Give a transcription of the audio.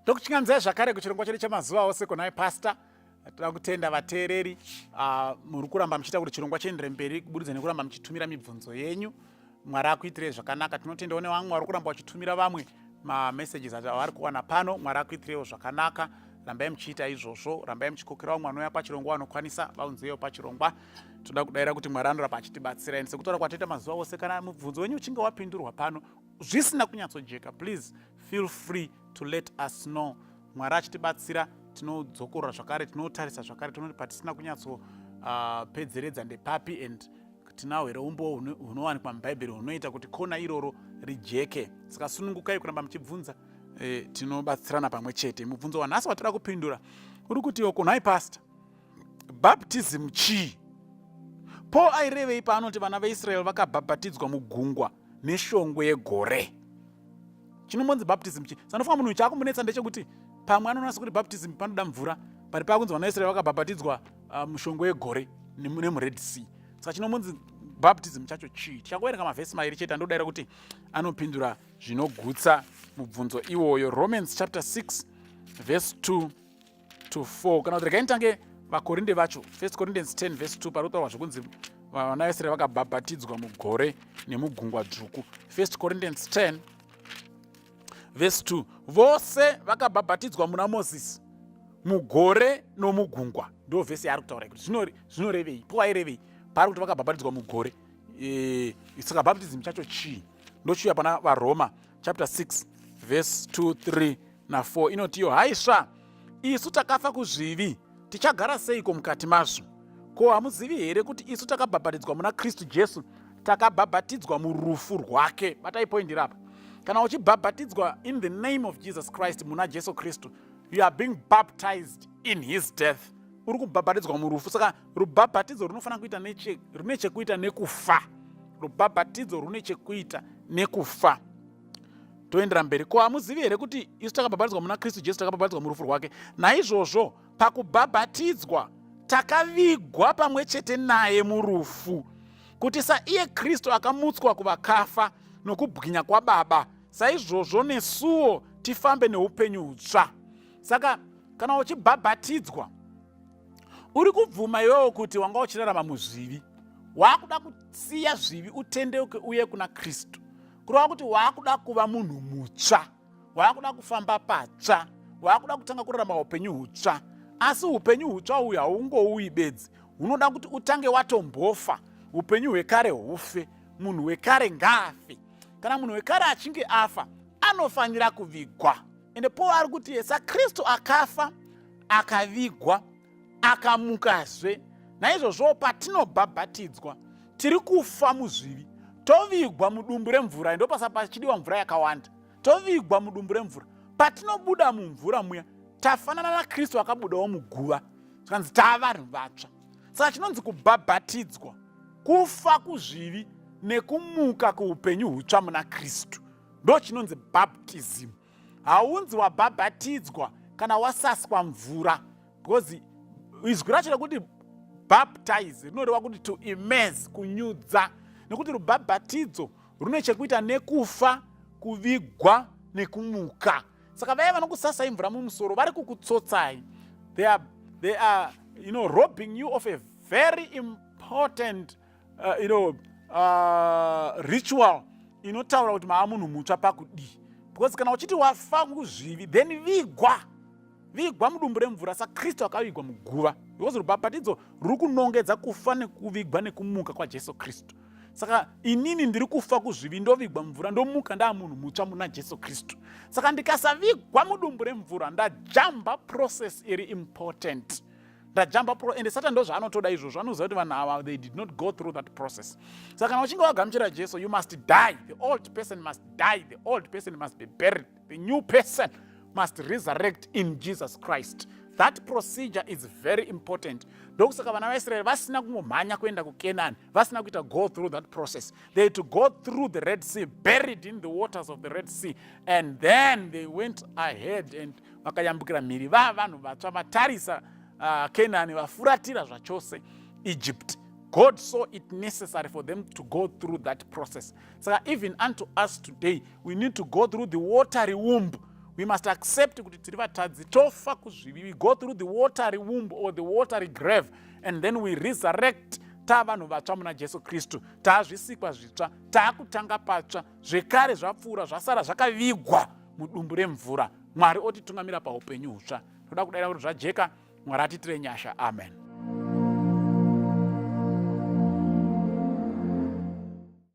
Ndokuchingamizai zvakare kuchirongwa chedu chemazuva ose kunai Pastor. Toda kutenda vateereri muri kuramba muchiita kuti chirongwa chiendere mberi kuburikidza nekuramba muchitumira mibvunzo yenyu. Mwari akuitirei zvakanaka. Tinotendawo nevamwe vari kuramba vachitumira vamwe mamessages avari kuwana pano. Mwari akuitireiwo zvakanaka. Rambai muchiita izvozvo, rambai muchikokera vamwe vanouya pachirongwa vanokwanisa vaunzewo pachirongwa. Toda kudaira kuti Mwari anoramba achitibatsira. And sekutaura kwatoita mazuva ose, kana mubvunzo wenyu uchinge wapindurwa pano zvisina kunyatsojeka, please feel free to let us know. Mwari achitibatsira, tinodzokorora zvakare, tinotarisa zvakare, tinoti patisina kunyatsopedzeredza ndepapi, and tinawo here umbowo hunowanikwa muBhaibheri hunoita kuti kona iroro rijeke. Saka sunungukai kuramba muchibvunza, tinobatsirana pamwe chete. Mubvunzo wanhasi watoda kupindura uri kuti, "Kunhai Pastor, baptism chii? Paul airevei paanoti vana veIsraeri vakabhabhatidzwa mugungwa neshongwe yegore? Chinombonzi baptism chii?" Sanofunga munhu chaakumunetsa ndechekuti pamwe anoona sekuti baptism panoda mvura, pari pakunzi vana veIsraeri vakabhabhatidzwa mushongwe yegore nemuRed Sea. Saka chinombonzi baptism chacho chii? Tichakuverenga mavhesi mairi chete andodaira kuti anopindura zvinogutsa mubvunzo iwoyo. Romans chapter 6 verse 2 to 4, kana kuti regai nditange vaKorinde vacho, 1 Corinthians 10 verse 2, pari kutaurwa zvokunzi vana veIsraeri vakabhabhatidzwa mugore nemugungwa dzvuku. 1 Corinthians 10 verse 2: "Vose vakabhabhatidzwa muna Mozisi mugore nomugungwa." Ndo vhesi yaari kutaura kuti zvinorevei. Po airevei paari kuti vakabhabhatidzwa mugore? Saka baptism chacho chii? Ndochiuya pana vaRoma chapter 6 verse 2, 3 na4, inotiyo, "Haisva, isu takafa kuzvivi, tichagara seiko mukati mazvo? Ko hamuzivi here kuti isu takabhabhatidzwa muna Kristu Jesu takabhabhatidzwa murufu rwake?" Batai point irapa. Kana uchibhabhatidzwa in the name of Jesus Christ, muna Jesu Kristu, you are being baptized in his death. Uri kubhabhatidzwa murufu. Saka rubhabhatidzo runofanira kuita rune chekuita nekufa. Rubhabhatidzo rune chekuita nekufa. Toendera mberi. "Ko hamuzivi here kuti isu takabhabhatidzwa muna Kristu Jesu takabhabhatidzwa murufu rwake? Naizvozvo pakubhabhatidzwa takavigwa pamwe chete naye murufu, kuti saiye Kristu akamutswa kuvakafa nokubwinya kwaBaba, saizvozvo nesuwo tifambe neupenyu hutsva." Saka kana uchibhabhatidzwa, uri kubvuma iwewo kuti wanga uchirarama muzvivi, waakuda kusiya zvivi, utendeuke uye kuna Kristu. Kureva kuti waakuda kuva munhu mutsva, waakuda kufamba patsva, waakuda kutanga kurarama upenyu hutsva. Asi upenyu hutsva uyu haungouyi bedzi, hunoda kuti utange watombofa, upenyu hwekare hufe. Munhu wekare ngaafe. Kana munhu wekare achinge afa, anofanira kuvigwa. Ende Paul ari kuti saKristu akafa, akavigwa, akamukazve, naizvozvo patinobhabhatidzwa tiri kufa muzvivi, tovigwa mudumbu remvura. Ndopasa pachidiwa mvura yakawanda. Tovigwa mudumbu remvura. Patinobuda mumvura muya, tafanana naKristu akabudawo muguva, tikanzi tava vanhu vatsva. Saka chinonzi kubhabhatidzwa kufa kuzvivi nekumuka kuupenyu hutsva muna Kristu. Ndo chinonzi baptism. Haunzi wabhabhatidzwa kana wasaswa mvura, because izwi racho rekuti baptize rinoreva kuti to immerse, kunyudza, nekuti rubhabhatidzo rune chekuita nekufa, kuvigwa nekumuka. Saka vaya vanokusasai mvura mumusoro vari kukutsotsai. They are robbing you of a very important ritual inotaura kuti maa munhu mutsva pakudii. Because kana uchiti wafa kuzvivi, then vigwa, vigwa mudumbu remvura saKristu akavigwa muguva, because rubhabhatidzo ruri kunongedza kufa nekuvigwa nekumuka kwaJesu Kristu. Saka inini ndiri kufa kuzvivi, ndovigwa mumvura, ndomuka ndaa munhu mutsva muna Jesu Kristu. Saka ndikasavigwa mudumbu remvura, ndajamba process iri important. Ndajamba pro ende Satan ndo zvaanotoda izvozvo. Anoziva kuti vanhu ava, they did not go through that process. Saka kana uchinge wagamuchira Jesu, you must die. The old person must die, the old person must be buried, the new person must resurrect in Jesus Christ. That procedure is very important. Ndokusaka vana vaIsraeri vasina kungomhanya kuenda kuKenani vasina kuita go through that process. They had to go through the Red Sea, buried in the waters of the Red Sea, and then they went ahead and vakayambukira mhiri vava vanhu vatsva, vatarisa Kenani, vafuratira zvachose Egypt. God saw it necessary for them to go through that process. Saka even unto us today, we need to go through the watery womb. We must accept kuti tiri vatadzi, tofa kuzvivi. We go through the watery womb or the watery grave and then we resurrect taa vanhu vatsva muna Jesu Kristu, taazvisikwa zvitsva, taakutanga patsva. Zvekare zvapfuura, zvasara zvakavigwa mudumbu remvura. Mwari otitungamira paupenyu hutsva. Toda kudaira kuti zvajeka. Mwari atiitire nyasha. Amen.